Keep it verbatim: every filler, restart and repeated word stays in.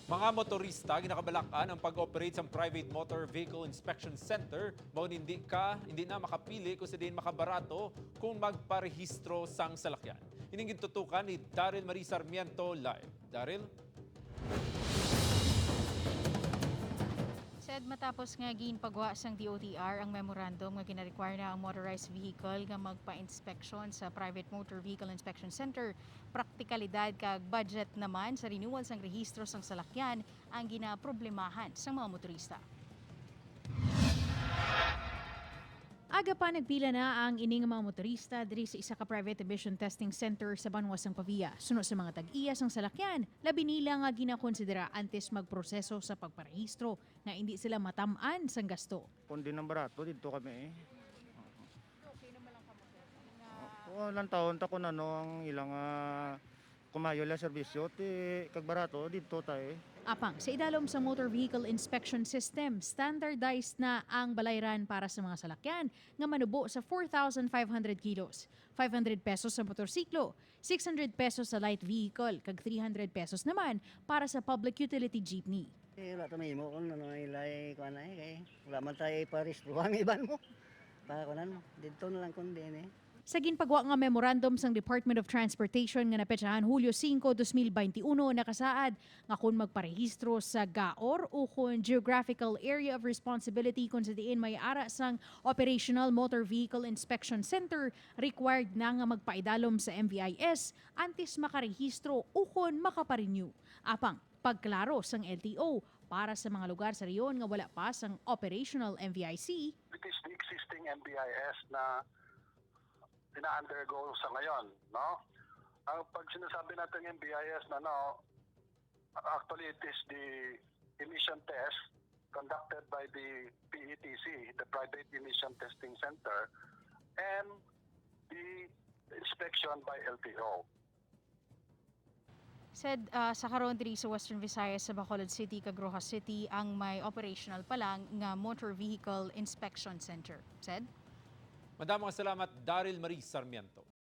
Mga motorista, ginakabalak-an ang pag-operate sang Private Motor Vehicle Inspection Center, mao nga hindi ka, hindi na makapili kung sa diin makabarato kung magparehistro sang salakyan. Ining gintutukan ni Daryl Marie Sarmiento live. Daryl? Said, matapos nga ginpagwa sang D O T R ang memorandum nga gina-require na ang motorized vehicle nga magpa-inspection sa Private Motor Vehicle Inspection Center, praktikalidad kag budget naman sa renewal sang rehistro sang salakyan ang ginaproblemahan sang mga motorista. Aga pa nagpila na ang ini nga mga motorista diri sa isa ka private emission testing center sa banwa sang Pavia. Suno sa mga tag-iya sang salakyan, labi nila nga ginakonsidera antes magproseso sa pagparehistro nga indi sila matam-an sang gasto. Kung di nang barato, didto kami eh. Okay naman lang kamo, sir. Oo, lang taon ta kung ano ang ilang ah, kumayo la serbisyo, ti kag barato, didto ta eh. Apang sa idalom sa Motor Vehicle Inspection System, standardized na ang balayran para sa mga salakyan nga manubo sa four thousand five hundred kilos, five hundred pesos sa motorsiklo, six hundred pesos sa light vehicle, kag three hundred pesos naman para sa public utility jeepney. Eh, wala ta mahimo kung ano ilay kuan ay kay wala man tayo iparehistro ang iban mo. Pa kunan mo. Didto na lang kun din eh. Sa ginpagwa nga memorandum sang Department of Transportation nga napetsahan Hulyo singko, dos mil baynte uno, nakasaad nga kon magparehistro sa GAOR ukon Geographical Area of Responsibility kung sa diin may ara sang Operational Motor Vehicle Inspection Center, required na nga magpaidalom sa M V I S antes makarehistro ukon makaparenew. Apang pagklaro sang L T O para sa mga lugar sa rehiyon nga wala pa sang operational M V I C, It is the existing M V I S na ina-undergo sa ngayon, no? Ang pag sinasabi natin M V I S na, no, actually it is the emission test conducted by the P E T C, the Private Emission Testing Center, and the inspection by L T O. Said, ah, sa karon diri sa Western Visayas, sa Bacolod City kag Roxas City ang may operational pa lang nga Motor Vehicle Inspection Center. Said, Madamo nga salamat, Daryl Marie Sarmiento.